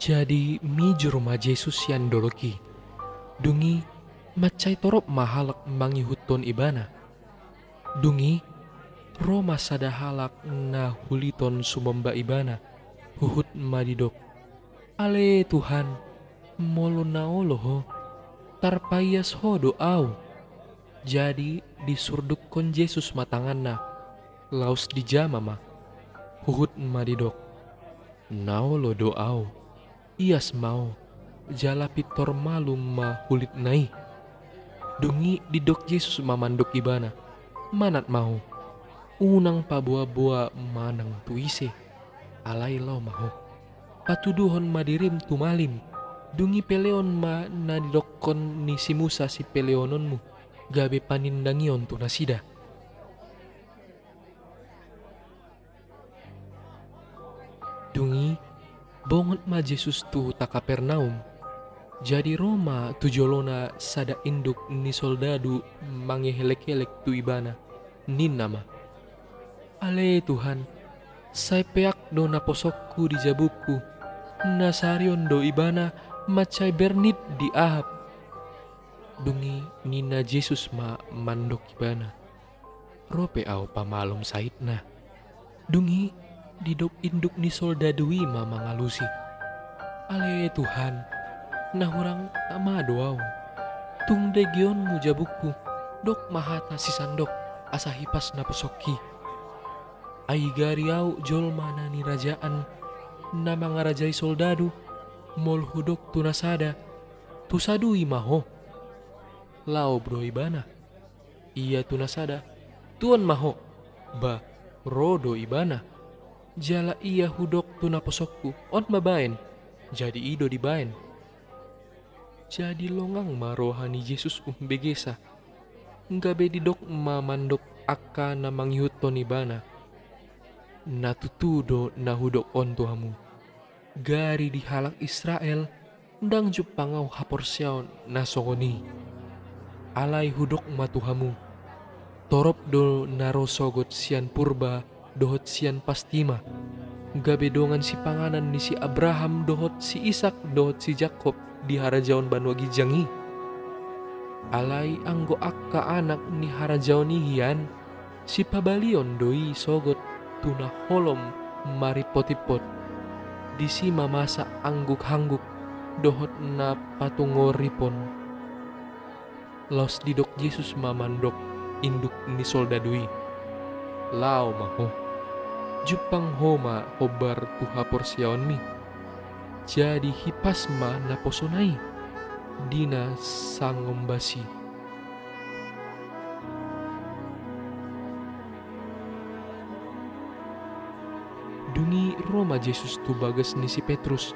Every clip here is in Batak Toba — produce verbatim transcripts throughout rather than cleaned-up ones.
Jadi mijur ma Jesus sian dolok i. Dung i mansai torop ma halak mangihuthon Ibana. Dung i ro ma sada halak na huliton sumomba Ibana, huhut ma didok: Ale Tuhan, molo na olo Ho, tarpaias Ho do ahu. Jadi disurdukkon Jesus ma tanganna, laos dijama ma, huhut ma didok: Na olo do Ahu, ias ma ho, jala pintor malum ma hulitna i. Dung i didok Jesus ma mandok ibana: Manat ma ho, unang paboaboa manang tu ise, alai laho ma ho, patuduhon ma dirim tu malim. Dung i peleon ma na nidokkon ni si Musa sipeleononmu, gabe panindangion tu nasida. Dung i bongot ma Jesus tu huta Kapernaum. Jadi ro ma tu jolona sada induk ni soldadu mangehelekelek tu Ibana, ninna ma: Ale Tuhan, sai peak do naposongku di jabungku, na sarion do ibana mansai bernit di ahap. Dung i ninna Jesus ma mandok ibana: Ro pe Ahu pamalum sahitna. Dung i didok induk ni soldadu i ma mangalusi: Ale Tuhan, na hurang ma do ahu. Tung degeonmu jabungku, dok ma hata sisandok, asa hipas naposongki. Ai gari ahu jolma na nirajaan, na mangarajai soldadu. Molo hudok tu na sada: Tusadui ma ho, laho do ibana. Ia tu na sada: Tuon ma ho, ba, ro do ibana. Jala ia hudok tu naposongku: On ma baen, jadi i do dibaen. Jadi longang ma roha ni Jesus umbegesa, gabe didok ma mandok angka na mangihuthon ibana: Na tutu do na hudok on tu hamu, gari di halak Israel ndang jumpang ahu haporseaon na songon i. Alai hudok ma tu hamu: Torop do na ro sogot sian purba dohot sian pastima, gabe dongan sipanganan ni si Abraham dohot si Isak dohot si Jakob di harajaon banua ginjang i. Alai anggo angka anak ni harajaon i hian, sipabalion do i sogot tu na holom marimpotimpot. Disi ma masa anggukangguk dohot na patungoripon. Laos didok Jesus ma mandok induk ni soldadu i: Laho ma ho, jumpang ho ma hombar tu haporseaonmi. Jadi hipas ma naposona i di na sangombas i. Dung i ro ma Jesus tu bagas ni si Petrus.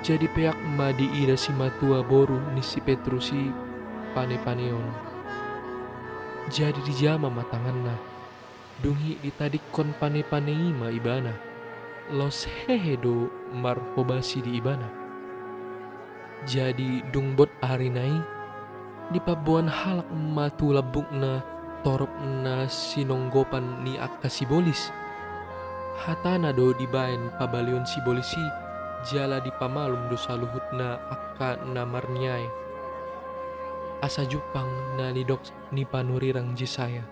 Jadi peak ma diida simatua boru ni si Petrus i panepaneon. Jadi dijama ma tanganna. Dung i ditadingkon panepane i ma ibana, laos hehe do marhobasi di ibana. Jadi dung bot arina i, dipamboan halak ma tu lambungna torop na sinonggopan ni angka sibolis. Hatana do dibaen pabalion sibolis i, jala dipamalum do saluhutna angka na marniae. Asa jumpang na nidok ni panurirang Jesaya: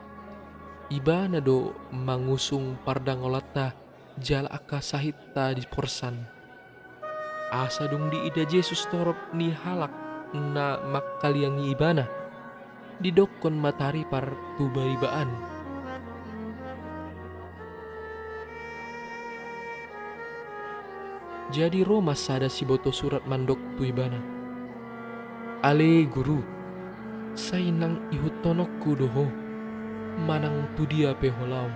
Ibana do mangusung pardangolanta, jala angka sahitta diporsan. Asa dung diida Jesus torop ni halak na mangkaliangi ibana, didokkon ma taripar tu baribaan. Jadi ro ma sada siboto surat mandok tu ibana: Ale Guru, sai nang ihuthononku do ho, manang tu dia pe ho laho.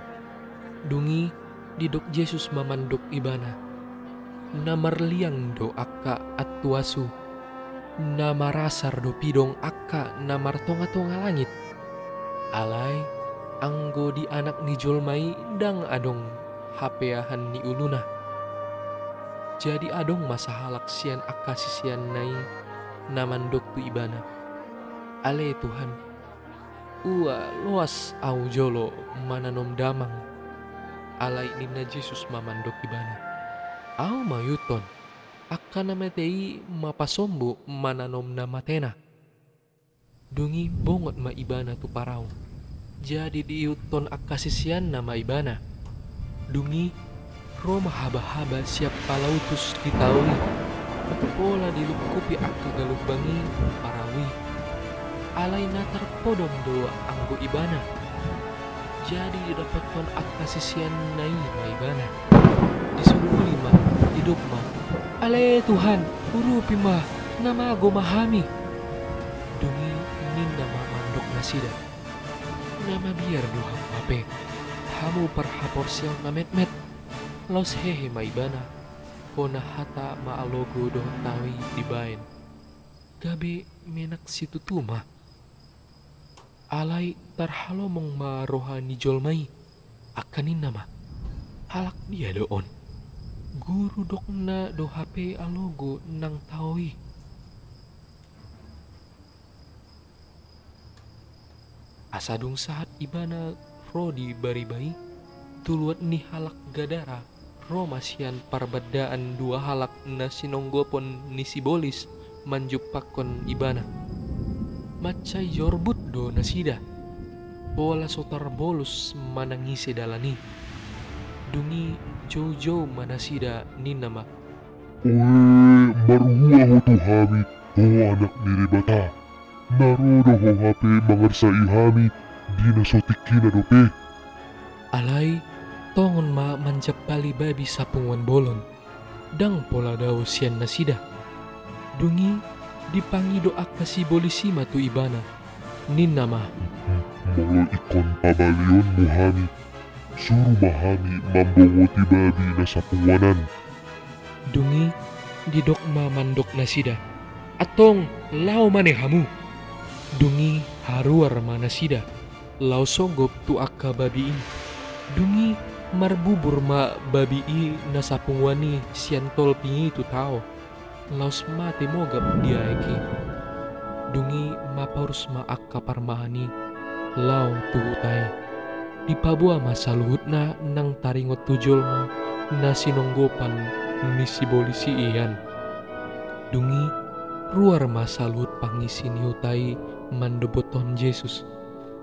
Dung i didok Jesus ma mandok ibana: Na marliang do angka antuasu, na marasar do pidong angka na martongatonga langit. Alai anggo di Anak ni jolma i ndang adong hapeahan ni uluna. Jadi adong ma sahalak sian angka siseanna i na mandok tu ibana: Ale Tuhan, ua loas ahu jolo mananom damang. Alai ninna Jesus ma mandok ibana: Ahu ma ihuthon, Angka na mate i ma pasombu mananom na matena. Dung i bongot ma ibana tu parau. Jadi diihuthon angka siseanna ma ibana. Dung i ro ma habahaba sian palautus di tao i. Pola dilungkupi angka galumbang i parau i. Alai na tarpodom do anggo ibana. Jadi didapothon angka siseanna i ma ibana. Disungkuli ma, didok ma, "Ale Tuhan, urupi ma, na mago ma hami." Dung i ninna ma mandok nasida, "Na mabiar do hamu hape, hamu parhaporseaon na metmet." Laos hehe ma ibana, hona hata ma alogo dohot tao i dibaen. Gabe menak situtu ma. Alai tarhalomong ma roha ni jolma i, angka ninna ma, "Halak dia do on? Guru dokna do hape alogo nang tao i." Asa dung sahat ibana ro di bariba i, tu luat ni halak Gadara, ro ma sian parbandaan dua halak na sinonggopon ni sibolis manjumpangkon ibana. Mansai jorbut do nasida, pola so tarbolus manang ise dalan i. Dung i joujou ma nasida ninna ma, "Oe, marhua ho tu hami, ho Anak ni Debata. Na ro do ho hape mangarsai hami di na so tingkina dope." Alai tongon ma manjampali babi sapunguan bolon, ndang pola dao sian nasida. Dung i dipangido angka sibolis i ma tu ibana, ninna ma, "Molo ingkon pabalionmu hami, suru ma hami mambongoti babi na sapunguan an." Dung i didok ma mandok nasida, "Antong, laho ma ne hamu." Dung i haruar ma nasida, laho songgop tu angka babi i. Dung i marbubur ma babi i na sapunguan i sian tolping i tu tao, laos mate mogap di aek i. Dung i maporus ma angka parmahan i laho tu huta i. Dipaboa ma saluhutna nang taringot tu jolma na sinonggopan ni sibolis i an. Dung i ruar ma saluhut pangisi ni huta i mandobothon Jesus.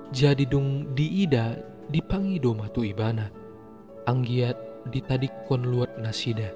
Jadi dung diida, dipangido ma tu ibana. Anggiat ditadingkon luat nasida.